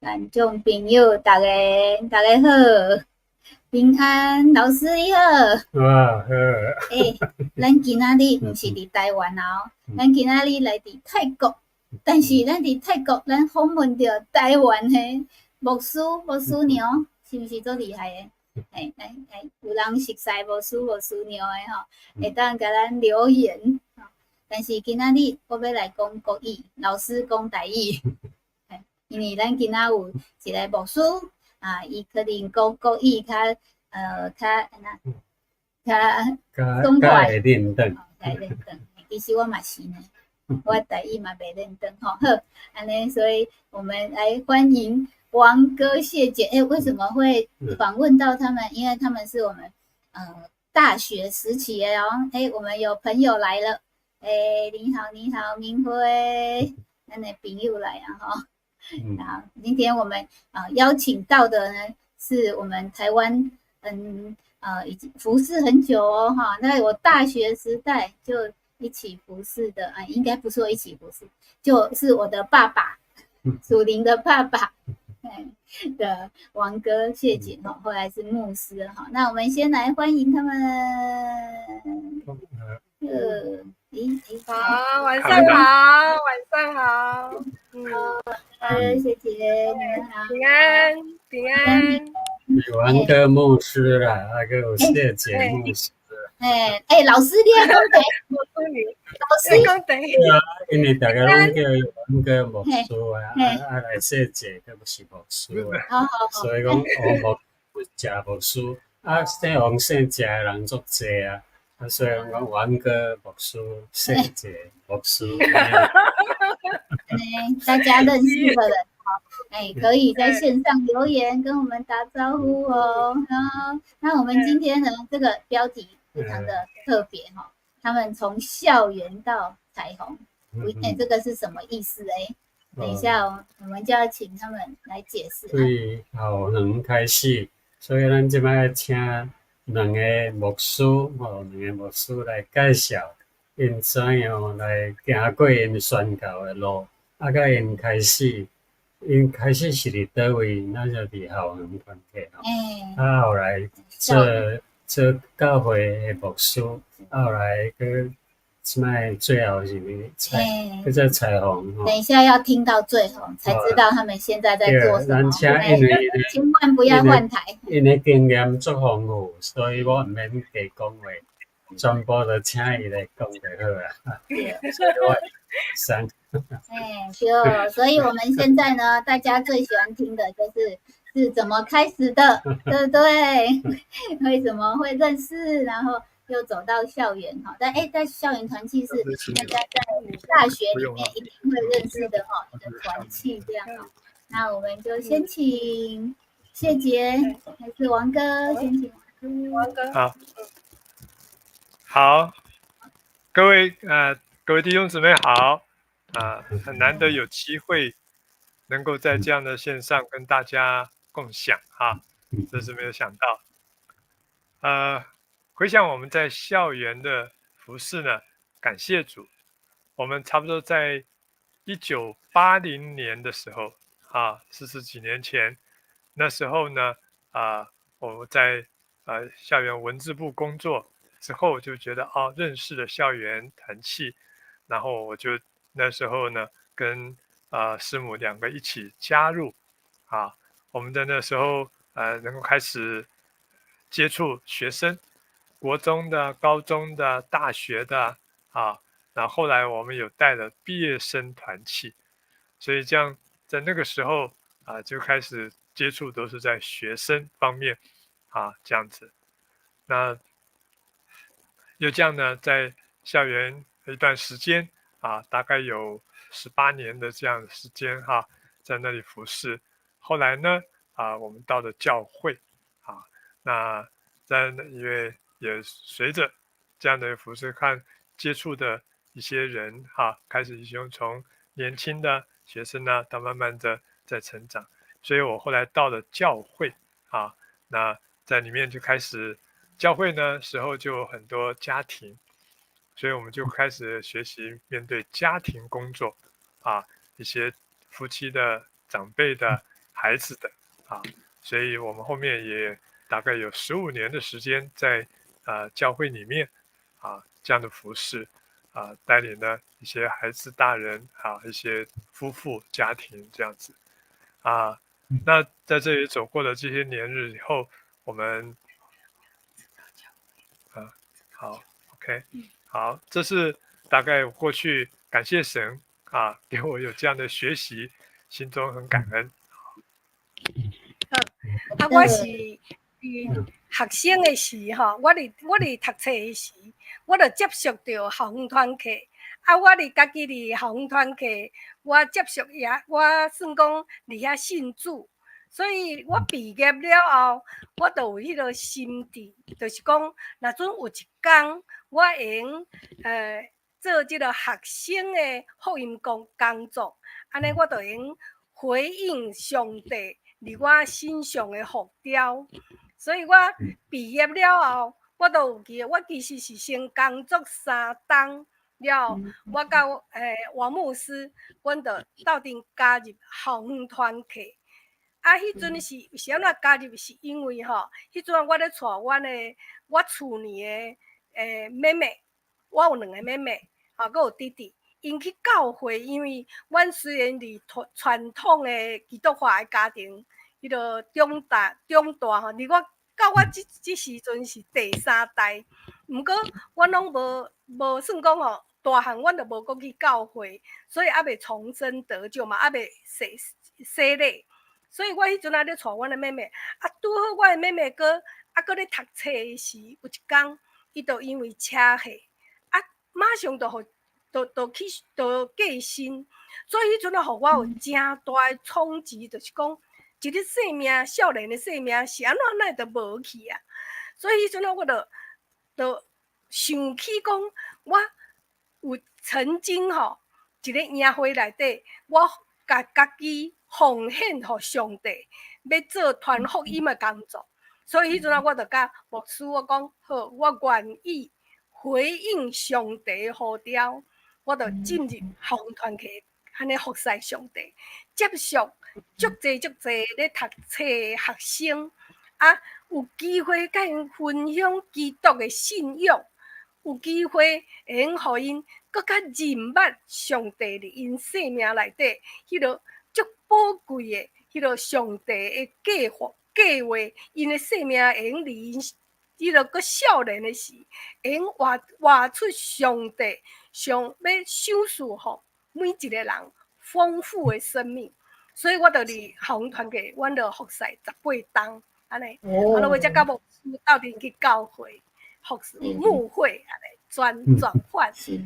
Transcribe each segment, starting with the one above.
觀眾朋友，大家大家好，平安，老師你好。哇，好。欸，咱今仔日毋是佇台灣哦，咱今仔日來佇泰國，但是咱佇泰國，咱訪問著台灣的牧師、牧師娘，是毋是足厲害的？欸，來來，有人熟似牧師、牧師娘的吼，會當共咱留言。但是今仔日我欲來講國語，老師講台語。因為咱今仔有一个牧師啊，伊可能講國語較按怎較爽快，會輪轉，會輪轉。其實我嘛是呢，我台語嘛袂輪轉吼。好，按呢，所以我們來歡迎王哥謝姐。欸，為什麼會訪問到他們？因為他們是我們大學時期的哦。欸，我們有朋友來了。欸，你好，你好，明輝，咱的朋友來啊吼。好，今天我們邀請到的呢，是我們台灣已經服侍很久哦哈。那我大學時代就一起服侍的啊，應該不說一起服侍，就是我的爸爸，屬靈的爸爸，的王哥謝錦哈，後來是牧師哈。那我們先來歡迎他們。咦，好，晚上好，晚上好。嗯，謝姐，你們好，平安，平安。王哥牧師啦，啊閣有謝姐牧師。欸欸，老師你愛講台，老師講台。啊，因為大家攏叫王哥牧師啊，啊來謝姐閣是牧師啊，所以講王牧謝牧師，啊姓王姓謝的人足濟啊。啊，所以講王哥牧師、謝姐牧師。大家認識的人，哎，可以在線上留言跟我們打招呼哦。那我們今天呢，這個標題非常的特別哈，他們從校園到彩虹，哎，這個是什麼意思？哎，等一下我們就要請他們來解釋。對校園開始，所以咱這擺請兩個牧師吼，兩個牧師來介紹𪜶怎樣來行過𪜶宣教的路，啊，佮𪜶開始，𪜶開始是佇佗位？咱就佇校園團體吼，啊，後來做教會的牧師，啊，後來閣這擺最後是彩，閣做彩虹吼。等一下要聽到最後，才知道他們現在在做什麼。因為千萬不要換台。𪜶的經驗足豐富，所以我毋免加講話，全部都請伊來講就好啊。所以我三。哎，對，所以我們現在呢，大家最喜歡聽的就是是怎麼開始的，對不對？為什麼會認識，然後又走到校園哈？但哎，在校園團契是大家在大學裡面一定會認識的哈，一個團契這樣哈。那我們就先請謝杰還是王哥先請？王哥。好，好，各位弟兄姊妹好啊，很難得有機會能夠在這樣的線上跟大家共享哈，這是沒有想到。回想我們在校園的服侍呢，感謝主，我們差不多在1980年的時候啊，四十幾年前，那時候呢，啊，我在校園文字部工作之後，就覺得哦，認識了校園團契，然後我就那時候呢，跟師母兩個一起加入，啊，我們在那時候能夠開始接觸學生，國中的、高中的、大學的啊，然後後來我們有帶了畢業生團契，所以這樣在那個時候啊，就開始接觸都是在學生方面啊，這樣子。那又這樣呢，在校園一段時間啊，大概有18年的這樣的時間哈，在那裡服侍。後來呢，啊，我們到了教會啊，那在因為也隨着這樣的服侍，看接觸的一些人哈，開始從年輕的學生呢，到慢慢的在成長。所以我後來到了教會啊，那在裡面就開始教會呢時候就有很多家庭，所以我們就開始學習面對家庭工作啊，一些夫妻的長輩的孩子的啊，所以我们后面也大概有15年的时间在教会里面啊这样的服侍啊，带领了一些孩子、大人啊，一些夫妇家庭这样子啊。那在这里走过了这些年日以后，我们啊，好，OK，好，这是大概过去感谢神啊，给我有这样的学习，心中很感恩。啊，我是伫學生的時吼，我佇讀冊的時，我就接觸著校園團契。啊，我佇家己佇校園團契，我接觸也，我算講佇遐信主，所以我畢業了後，我就有彼個心志，就是講，若準有一工，我會用做這個學生的福音工作，按呢我就會用回應上帝佇我身上的呼召。所以我畢業了後，我都有記得，我其實是先工作3冬了，我佮王牧師，阮就鬥陣加入校園團契。啊，彼陣是按怎加入？是因為吼，彼陣我咧帶阮的我厝裡的妹妹，我有兩個妹妹，吼，閣有弟弟，𪜶去教會，因為阮雖然佇傳統的基督化的家庭，彼個長大吼，佇我到我這時陣是第三代，毋過阮攏無算講吼，大漢阮就無閣去教會，所以猶未重生得救嘛，猶未洗禮。所以我彼陣仔咧帶阮的妹妹，啊，拄好我的妹妹閣啊閣咧讀冊的時，有一工伊就因為車禍，啊，馬上就予就去就過身，所以彼陣仔予我有誠大的衝擊，就是講一個生命，少年的生命是按怎哪會就無去啊？所以彼陣仔我就想起講，我有曾經吼一个營會內底，我共家己奉獻予上帝，欲做傳福音的工作。所以彼陣仔我就佮牧師我講好，我願意回應上帝的呼召，我就進入校園團契，按呢服侍上帝，接觸足濟足濟咧讀冊的學生，啊，有機會佮𪜶分享基督的信仰，有機會會用予𪜶閣較認捌上帝佇𪜶生命內底彼個足寶貴的彼個上帝的計劃，𪜶的生命會用佇𪜶彼個閣少年的時，會用活出上帝想欲賞賜予每一個人豐富的生命。所以我就佇校園團契，阮就服侍18冬，按呢，啊，落尾才佮牧師鬥陣去教會服侍牧會，按呢轉換。是，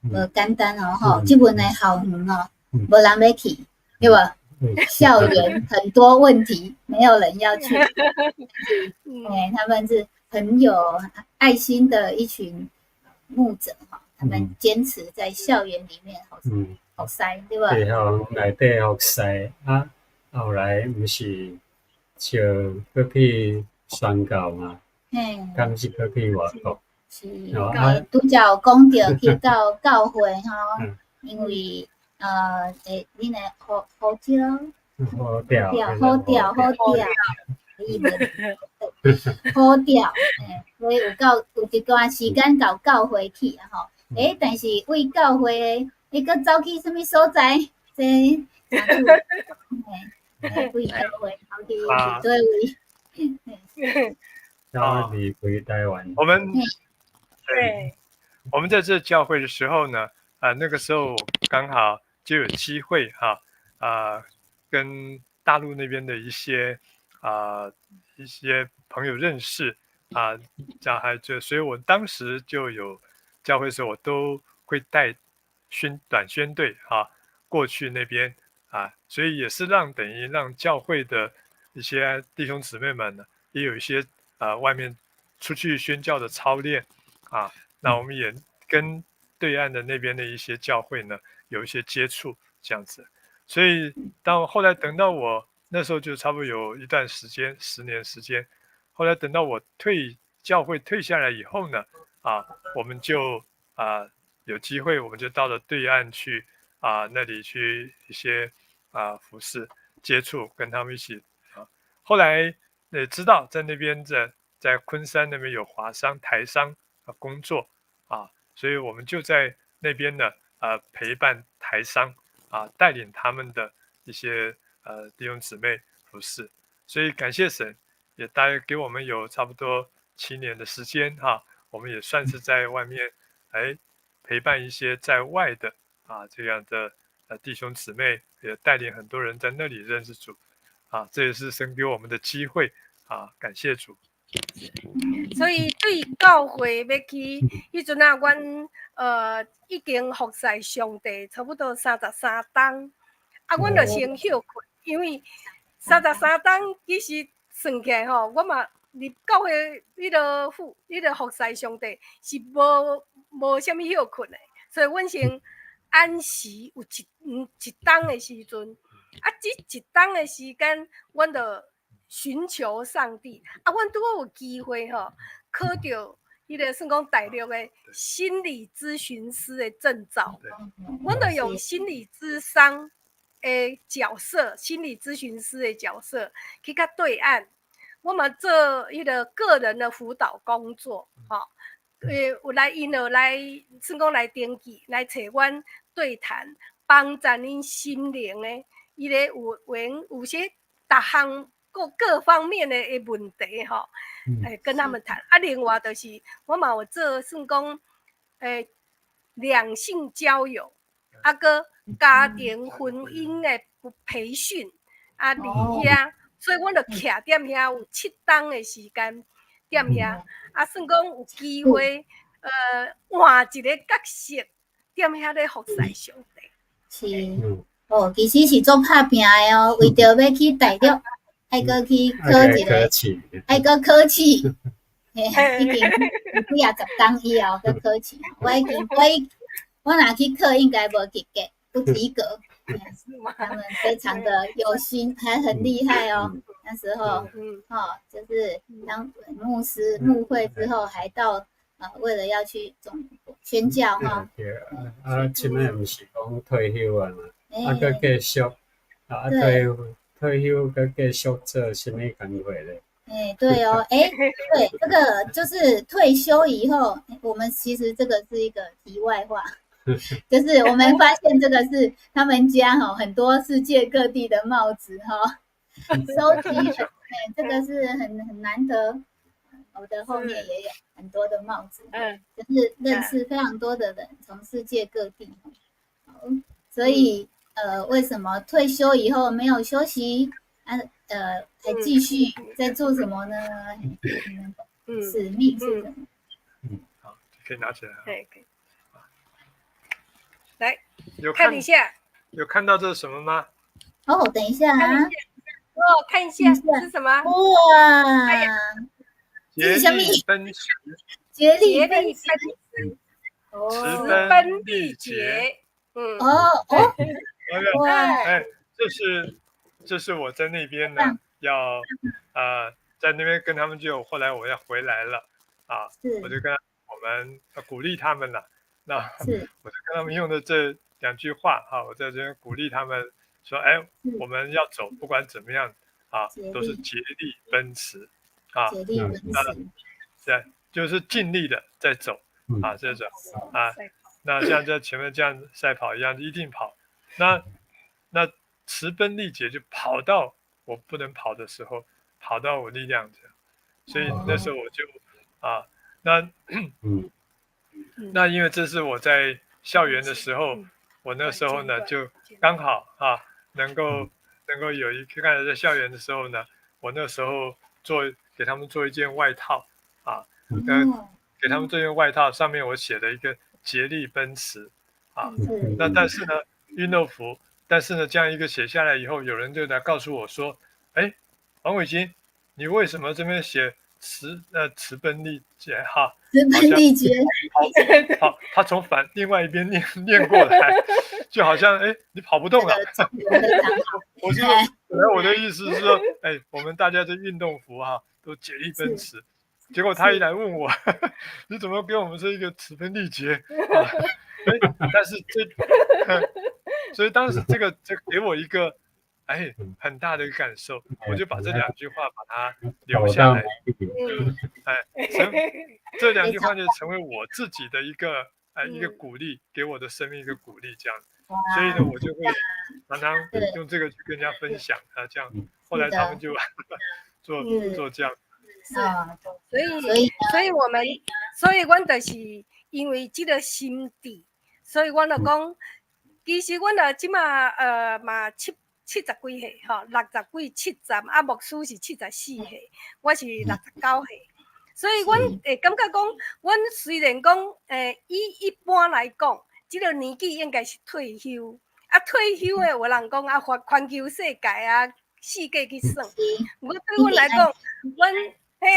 無簡單哦，吼，這陣的校園哦，無人欲去，對無？校園很多問題，沒有人要去。欸，他們是很有愛心的一群牧者哈，他們堅持在校園裡面服侍，對無？佇校園內底服侍啊，後來毋是就閣去宣教嘛？敢是閣去外國？是，拄才有講著去到教會吼，因為欸，恁的呼召，呼召，呼召，呼召，呼召，欸，所以有夠有一段時間到教會去啊吼，欸，但是為教會的，你閣走去啥物所在？這嘿，為教會走去佗位？要離開台灣。我們對，我們在這教會的時候呢，啊，那個時候剛好就有機會哈，啊，跟大陸那邊的一些朋友認識啊，這樣還就，所以我當時就有教會的時候，我都會帶短宣隊啊過去那邊啊，所以也是讓等於讓教會的一些弟兄姊妹們呢，也有一些啊外面出去宣教的操練啊，那我們也跟對岸的那邊的一些教會呢有一些接觸，這樣子。所以到後來等到我那時候就差不多有一段時間，10年時間。後來等到我退教會退下來以後呢，啊，我們就啊有機會，我們就到了對岸去啊那裡去一些啊服侍。接触，跟他们一起啊。后来也知道在那边在昆山那边有华商、台商啊工作啊，所以我们就在那边呢，陪伴台商啊，带领他们的一些弟兄姊妹服侍。所以感谢神，也大约给我们有差不多7年的时间哈，我们也算是在外面哎陪伴一些在外的啊这样的弟兄姊妹，也带领很多人在那里认识主啊，这也是神给我们的机会啊，感谢主。所以對教會欲去，彼陣啊，阮已經服侍上帝差不多33冬，啊，阮就先歇睏，因為三十三冬其實算起來吼，我嘛入教會彼个服彼个服侍上帝是無啥物歇睏的，所以阮先按時有一冬的時陣，啊，這一冬的時間，阮就尋求上帝，啊，阮拄好有機會吼，考著彼个算講大陸的心理諮詢師的證照，阮就用心理諮商的角色，心理諮詢師的角色去佮對岸，我嘛做彼个個人的輔導工作，吼，有來𪜶就來算講來登記，來揣阮對談，幫助𪜶心靈的，伊咧有緣有些逐項各方面的問題吼，跟他們談。啊，另外就是我嘛有做算講，兩性交友，啊，閣家庭婚姻的培訓，啊，佇遐，所以阮就徛踮遐有7冬的時間踮遐，啊，算講有機會，換一个角色，踮遐咧服侍上帝。是，哦，其實是足拍拚的哦，為著欲去大陸，愛閣去考一个，愛閣考試，嘿，已經幾仔十冬以後閣考試，我已經我若去考應該無及格，不及格。他們非常的有心，還很厲害哦。那時候，哦，就是當牧師牧會之後，還到為了要去總宣教哈。對啊，啊，這擺毋是講退休啊嘛，啊，閣繼續，啊，退休閣繼續做啥物工課咧？哎，對哦，哎，對，這個就是退休以後，我們其實這個是一個題外話，就是我們發現這個是他們家哈很多世界各地的帽子哈，收集很，哎，這個是很難得。我的後面也有很多的帽子，就是認識非常多的人，從世界各地。好，所以為什麼退休以後沒有休息？啊，還繼續在做什麼呢？使命是什麼？嗯，好，可以拿起來。對，可以。來，看一下，有看到這是什麼嗎？哦，等一下啊，哦，看一下是什麼？哇！竭力奔馳，竭力奔馳，馳奔力竭。嗯，哦哦，哇，哎，這是我在那邊呢，要在那邊跟他們就，後來我要回來了啊，我就跟我們鼓勵他們了。那我就跟他們用的這兩句話哈，我在這邊鼓勵他們說，哎，我們要走，不管怎麼樣啊，都是竭力奔馳。啊，竭力奔馳，對，就是盡力的在走啊，這種啊，那像在前面這樣賽跑一樣，一定跑。那馳奔力竭就跑到我不能跑的時候，跑到我力量這樣。所以那時候我就啊，那因為這是我在校園的時候，我那時候呢就剛好啊，能夠有一個剛才在校園的時候呢，我那時候做。給他們做一件外套啊，給他們做一件外套，上面我寫了一個竭力奔馳啊。那但是呢，運動服，但是呢，這樣一個寫下來以後，有人就來告訴我說：“哎，王偉金，你為什麼這邊寫馳奔力竭哈？” 馳奔力竭。好，他從反另外一邊念過來，就好像哎，你跑不動了。我是本來我的意思是說，哎，我們大家這運動服哈，都竭力奔馳，結果他一來問我，你怎麼給我們這一個馳奔力竭？啊，但是這，所以當時這個給我一個，哎，很大的一個感受，我就把這兩句話把它留下來。哎，成這兩句話就成為我自己的一個哎一個鼓勵，給我的生命一個鼓勵，這樣。所以呢，我就會常常用這個去跟人家分享啊，這樣。後來他們就做做這樣。是，所以我們，所以阮就是因為這個心志，所以阮就講，其實阮啊這馬嘛七十幾歲吼，六十幾七十，啊牧師是74歲，我是69歲，所以阮會感覺講，阮雖然講，以一般來講，這個年紀應該是退休，啊退休的有人講啊，環環球世界啊，四界去耍。毋過對阮來講，阮嘿，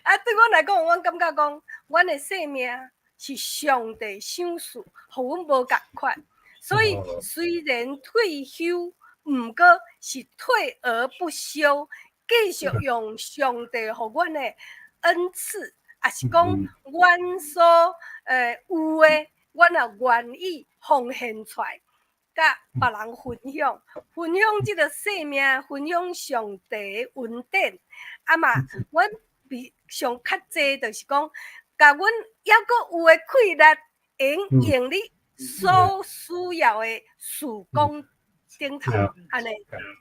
啊對阮來講，阮感覺講，阮的生命是上帝賞賜，予阮無仝款，所以雖然退休，毋過是退而不休，繼續用上帝予阮的恩賜，抑是講阮所有的，阮也願意奉獻出來，佮別人分享，分享這個生命，分享上帝的恩典。啊嘛，阮比上較濟就是講，共阮猶閣有的氣力，會用佇所需要的事工頂頭，按呢，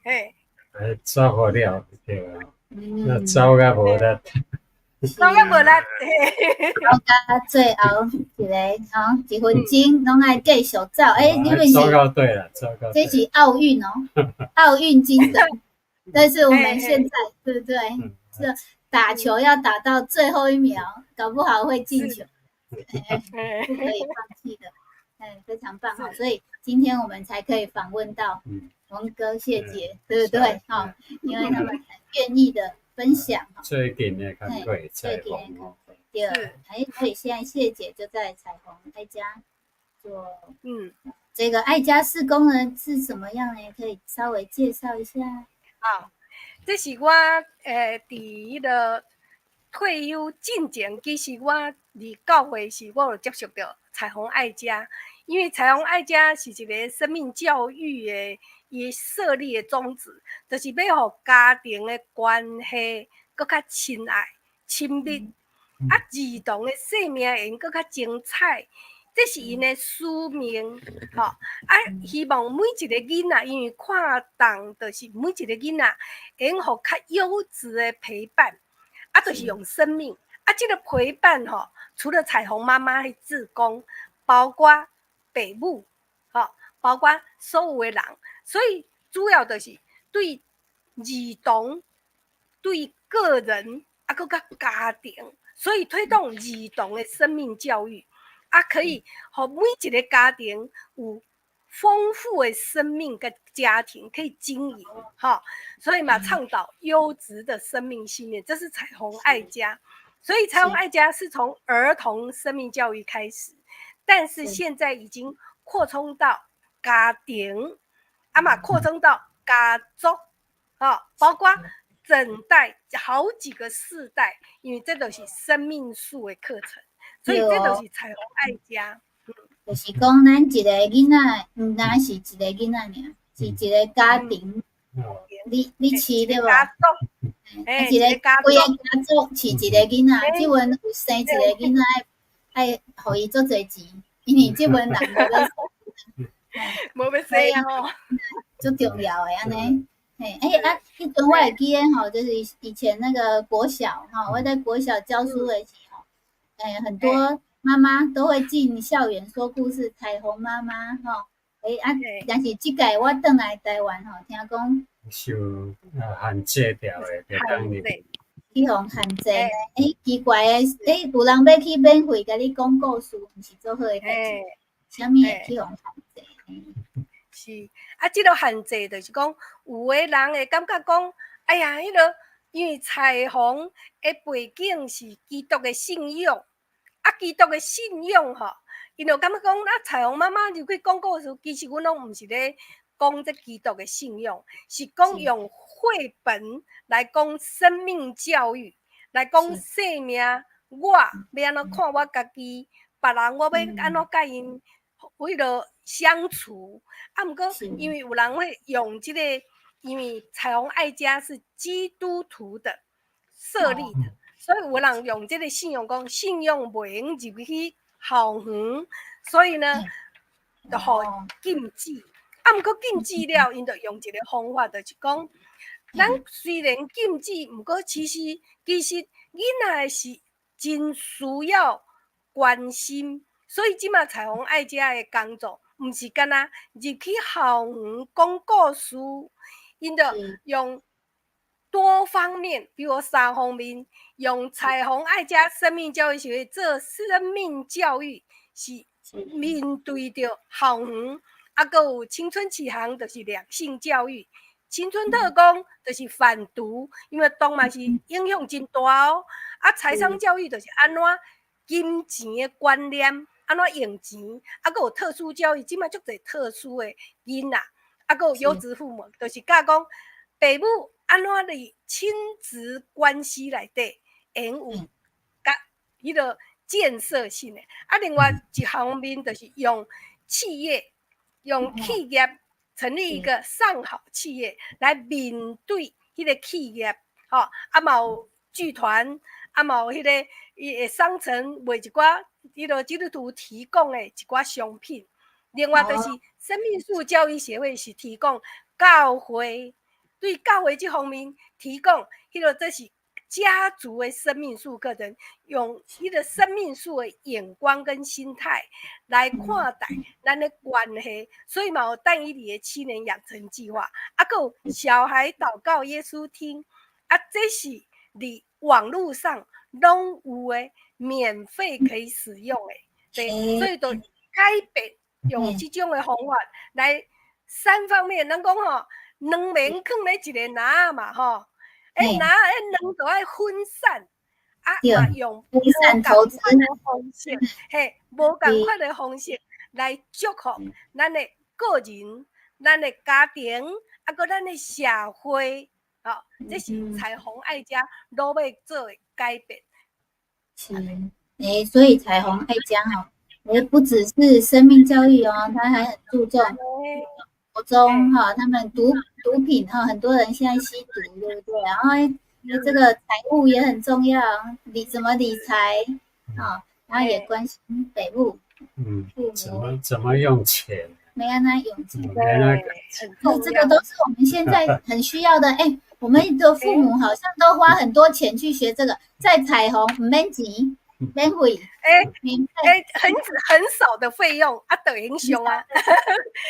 嘿。哎，走好了，對啊，那走甲無力，走甲無力，嘿。走到最後一個吼，一分鐘攏愛繼續走。欸，你們是？走到對了，走到。這是奧運哦，奧運精神。但是我們現在，對不對？是打球要打到最後一秒，搞不好會進球，不可以放棄的。哎，非常棒哈！所以今天我們才可以訪問到王哥、謝姐，對不對？哈，因為他們很願意的分享。最近的工作彩虹，對，哎，所以現在謝姐就在彩虹愛家做，這個愛家事工呢是什麼樣呢？可以稍微介紹一下。好，這是我佇彼個退休進前，其實我佇教會時，我有接觸著彩虹愛家，因為彩虹愛家是一個生命教育的伊設立的宗旨，就是欲予家庭的關係閣較親愛、親密，啊，兒童的生命會閣較精彩，這是𪜶的使命，吼啊！希望每一個囡仔，因為看重就是每一個囡仔，會予較優質的陪伴，啊，就是用生命，啊，這個陪伴吼，除了彩虹媽媽的志工，包括爸母，吼，包括所有的人，所以主要就是對兒童、對個人，啊，閣較家庭，所以推動兒童的生命教育。啊，可以予每一個家庭有豐富的生命佮家庭可以經營，哈，所以嘛，倡導優質的生命信念，這是彩虹愛家。所以彩虹愛家是從兒童生命教育開始，但是現在已經擴充到家庭，啊嘛擴充到家族，哈，包括整代好幾個世代，因為這都是生命樹的課程。所以這就是彩虹愛家。就是講，咱一個囡仔，毋單是一個囡仔爾，是一個家庭。你飼對無？一個規个家族飼一個囡仔，這陣有生一個囡仔，愛予伊足濟錢，因為這陣人無欲生，無欲生哦，足重要的按呢。嘿，欸啊，彼陣我會記得吼，就是以前那個國小吼，我在國小教書的時候，欸，很多媽媽都會進校園說故事，彩虹媽媽吼，欸啊，但是這屆我轉來台灣吼，聽講受限制掉的，就當你去予限制呢？欸，奇怪的，欸，有人欲去免費共你講故事，毋是做好的代誌，啥物會去予限制？是啊，這個限制就是講，有的人會感覺講，哎呀，彼個因為彩虹的背景是基督的信仰，啊，基督的信仰吼，𪜶就感覺講，啊，彩虹媽媽入去講故事，其實阮攏毋是咧講這基督的信仰，是講用繪本來講生命教育，來講生命，我欲按怎看我家己，別人我欲按怎佮𪜶彼落相處，啊，毋過因為有人會用這個因為彩虹愛家是基督徒的設立的，所以有人用這個信仰講，信仰袂用入去校園，所以呢，就予禁止。啊，毋過禁止了，𪜶就用一個方法，就是講，咱雖然禁止，毋過其實囡仔是真需要關心，所以這馬彩虹愛家的工作，毋是干焦入去校園講故事，𪜶就用多方面，比如三方面，用彩虹愛家生命教育協會做生命教育，是面對著校園，啊，閣有青春啟航，就是兩性教育；青春特工就是反毒，因為毒嘛是影響真大哦。啊，財商教育就是按怎金錢的觀念，按怎用錢，啊，閣有特殊教育，這馬足濟特殊的囡仔，啊，閣有優質父母，就是教講爸母按怎佇親子關係內底，會用有佮彼個建設性的。啊，另外一方面就是用企業，用企業成立一個上好企業來面對彼個企業，吼，啊嘛有劇團，啊嘛有彼個伊會商城賣一寡彼個基督徒提供的一寡商品。另外就是生命樹教育協會是提供教會對教會這方面提供彼個這是家族的生命樹課程，用彼個生命樹的眼光跟心態來看待咱的關係，所以嘛有但以理的7年養成計劃，啊，閣有小孩禱告耶穌聽，啊，這是佇網路上攏有的，免費可以使用的，對，所以就改變用這種的方法來三方面，咱講吼，卵袂用囥咧一个籃仔嘛吼，欸籃仔彼卵都愛分散，啊嘛用無仝款的方式，嘿，無仝款的方式來祝福咱的個人、咱的家庭，啊閣咱的社會，吼，這是彩虹愛家努欲做的改變。是，欸，所以彩虹愛家吼，欸，不只是生命教育哦，他還很注重國中哈，他們毒品哈，很多人現在吸毒，對不對？然後這個財務也很重要，理怎麼理財啊？然後也關心北部，怎麼用錢？欲按怎用錢，對，這個都是我們現在很需要的。欸，我們的父母好像都花很多錢去學這個，在彩虹毋免錢，免費，欸欸，很少的費用啊，就會用上啊，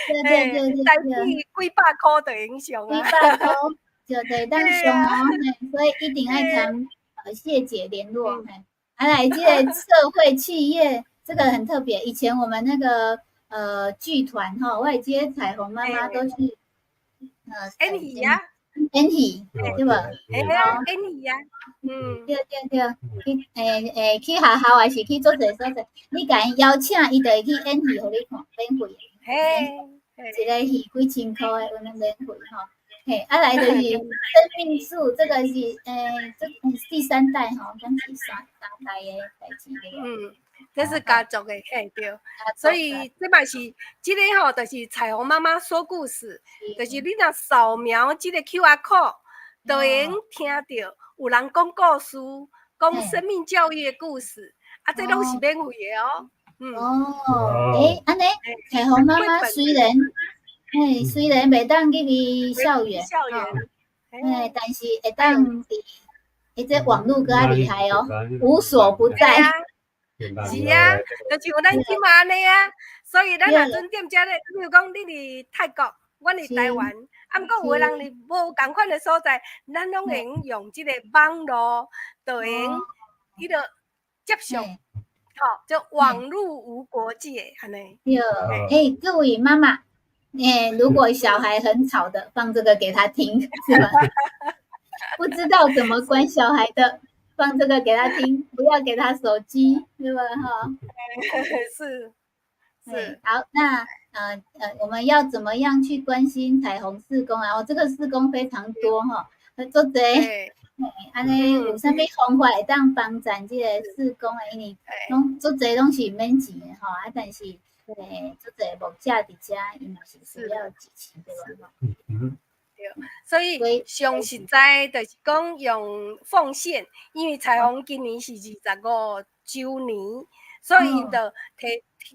對對對對，台幣幾百塊就會用上啊，幾百塊就會當上哦，所以一定愛跟謝姐聯絡。啊來，這個社會企業這個很特別，以前我們那個劇團哈，我會記得彩虹媽媽都去演戲啊，演戲對無？欸，演戲啊，對對對，去欸欸去學校還是去足濟所在，你共伊邀請，伊就會去演戲予你看，免費。嘿，一個戲幾千箍的，有免費吼。嘿，啊來就是生命樹，這個是欸，這第三代吼，敢是三代的代誌對無？嗯，這是家族的，嘿對。所以這嘛是這個吼，就是彩虹媽媽說故事，就是你若掃描這個 QR code，就會用聽著有人講故事，講生命教育的故事，啊，這攏是免費的哦。嗯。哦，欸，按呢，彩虹媽媽雖然，嘿，雖然袂當入去校園，校園，嘿，但是會當佇，欸，這網路閣較厲害哦，無所不在。是啊，就像咱這馬按呢啊，所以咱若陣踮遮咧，比如講你佇泰國，阮佇台灣，啊，毋過有的人佇無仝款的所在，咱攏會用用這個網路，就會用彼個接觸，吼，就網路無國界，按呢。對，欸，各位媽媽，欸，如果小孩很吵的，放這個給他聽，是吧？不知道怎麼管小孩的，放這個給他聽，不要給他手機，對吧？哈，是是。好，那我們要怎麼樣去關心彩虹事工啊？哦，這個事工非常多哈，足濟。按呢有啥物方法會當幫助這個事工的？因為攏足濟攏是免錢的吼，啊，但是欸，足濟牧者佇遮，伊嘛是需要支持，對吧？嗯。對。所以上實在就是講用奉獻，因為彩虹今年是25週年，所以𪜶就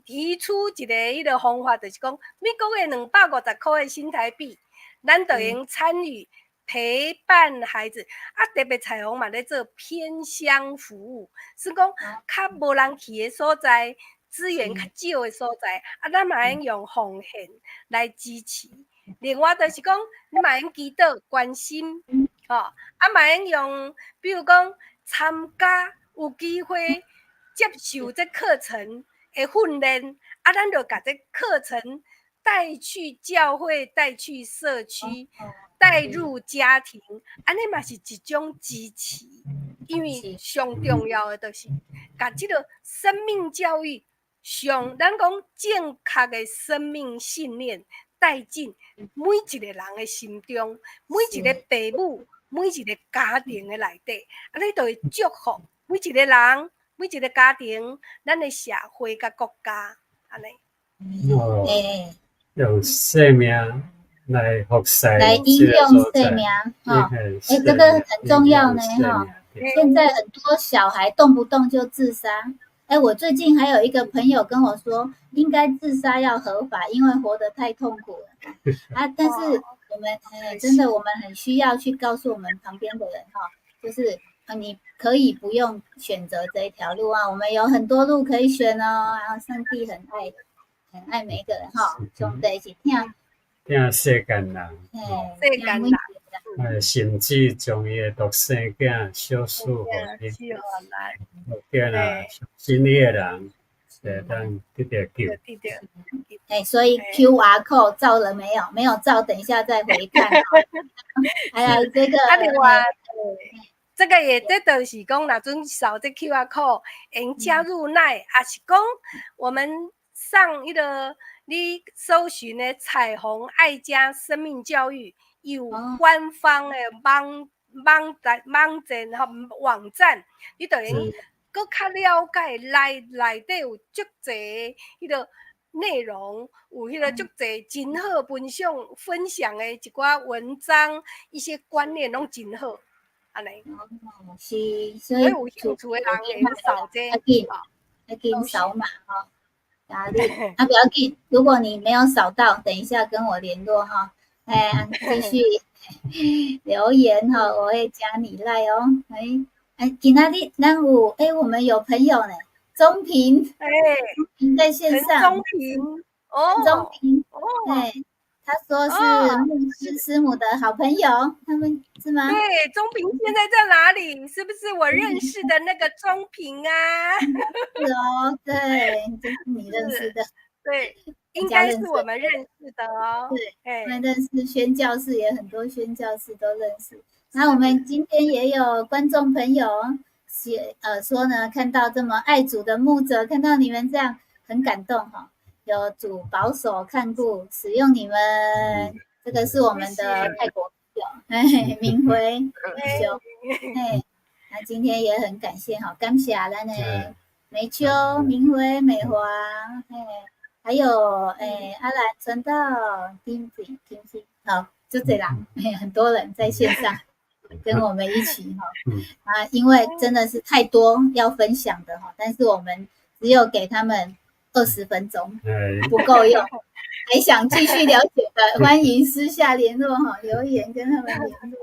提出一个彼个方法，就是講每個月250箍的新台幣，咱就用參與陪伴孩子。啊，特別彩虹嘛咧做偏鄉服務，是講較無人去的所在，資源較少的所在，啊，咱嘛會用奉獻來支持。另外就是講，你嘛會祈禱關心，吼，啊嘛會用，比如講參加有機會接受這課程的訓練，啊，咱就共這課程帶去教會，帶去社區，帶入家庭，按呢嘛是一種支持。因為上重要的就是共這个生命教育上，咱講正確的生命信念帶進每一個人的心中，每一個爸母，每一個家庭的內底，按呢就會祝福每一個人，每一個家庭，咱的社會佮國家，按呢。哦，用生命來服侍，來應用生命，哈，欸，這個很重要呢，哈。現在很多小孩動不動就自殺，欸，我最近還有一個朋友跟我說，應該自殺要合法，因為活得太痛苦了。啊，但是我們，欸，真的，我們很需要去告訴我們旁邊的人，哈，就是你可以不用選擇這一條路啊，我們有很多路可以選哦。然後上帝很愛，很愛每一個人，哈，兄弟一起聽，疼世間人，世間人。甚至將伊的獨生囝賞賜予你，對啦，相信伊的人，會當得著救。欸，所以 QR code 照了沒有？沒有照，等一下再回看。還有這個，啊，另外，這個也這就是講，若準掃這 QR code，會加入 LINE，抑是講我們上彼个你搜尋的彩虹愛家生命教育。有官方的網站吼網站，你就會閣較了解內底有足濟彼个內容，有彼个足濟真好分享的一寡文章，一些觀念攏真好，按呢。哦，是，所以有興趣的人會掃這個，較緊掃碼吼，啊你啊不要緊，如果你沒有掃到，等一下跟我聯絡哈。哎，繼續留言哈，我會加你 LINE 哦。哎哎，今仔日咱有哎，我們有朋友呢，鍾平，哎，鍾平在線上。鍾平，哦，鍾平，哦，對，他說是牧師師母的好朋友，他們是嗎？對，鍾平現在在哪裡？是不是我認識的那個鍾平啊？是哦，對，就是你認識的。對。應該是我們認識的哦。對，我們認識宣教士也很多，宣教士都認識。那我們今天也有觀眾朋友寫說呢，看到這麼愛主的牧者，看到你們這樣很感動哈。有主保守看顧，使用你們，這個是我們的泰國朋友，哎，明輝兄，哎，那今天也很感謝哈，感謝咱的美秋、明輝、美華，嘿。還有，欸，阿蘭傳道、丁丁、丁丁，好，就這啦，很多人在線上跟我們一起哈，啊，因為真的是太多要分享的哈，但是我們只有給他們20分鐘，不夠用，還想繼續了解的，歡迎私下聯絡哈，留言跟他們聯絡。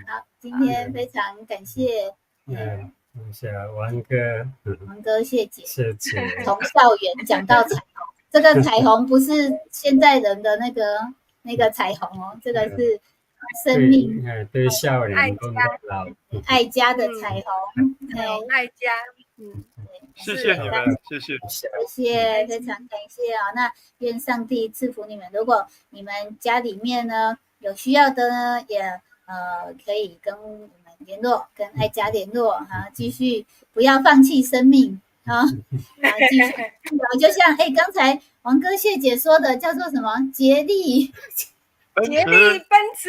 好，今天非常感謝。嗯。謝謝王哥，王哥謝姐，謝謝。從校園講到彩虹，這個彩虹不是現在人的那個彩虹哦，這個是生命，對少年愛家的彩虹，愛家，嗯，謝謝你們，謝謝，謝謝，非常感謝啊！那願上帝賜福你們。如果你們家裡面呢有需要的呢，也可以跟我們聯絡，跟愛家聯絡哈，繼續不要放棄生命啊，繼續，就像哎，剛才王哥謝姐說的，叫做什麼？竭力，竭力奔馳，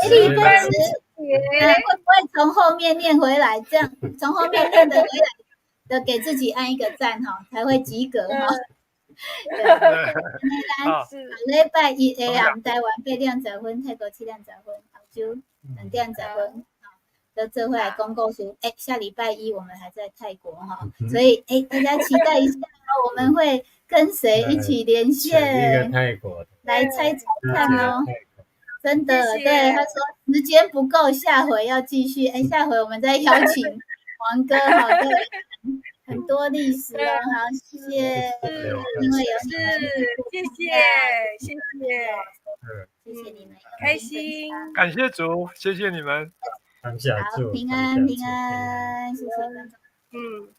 竭力奔馳，會不會從後面念回來？這樣從後面念的回來的，給自己按一個讚哈，才會及格哈。對，咱是下禮拜一下暗台灣8點10分，泰國7點10分，澳洲2點10分，都做伙來講故事。哎，下禮拜一我們還在泰國哈，所以哎，大家期待一下，我們會跟誰一起連線？一個泰國來猜猜看哦。真的，對，他說時間不夠，下回要繼續。哎，下回我們再邀請王哥哈，對，很多歷史哦，好，謝謝，因為有是，謝謝，謝謝，謝謝你們，開心，感謝主，謝謝你們，感謝主，平安平安，謝謝觀眾，嗯。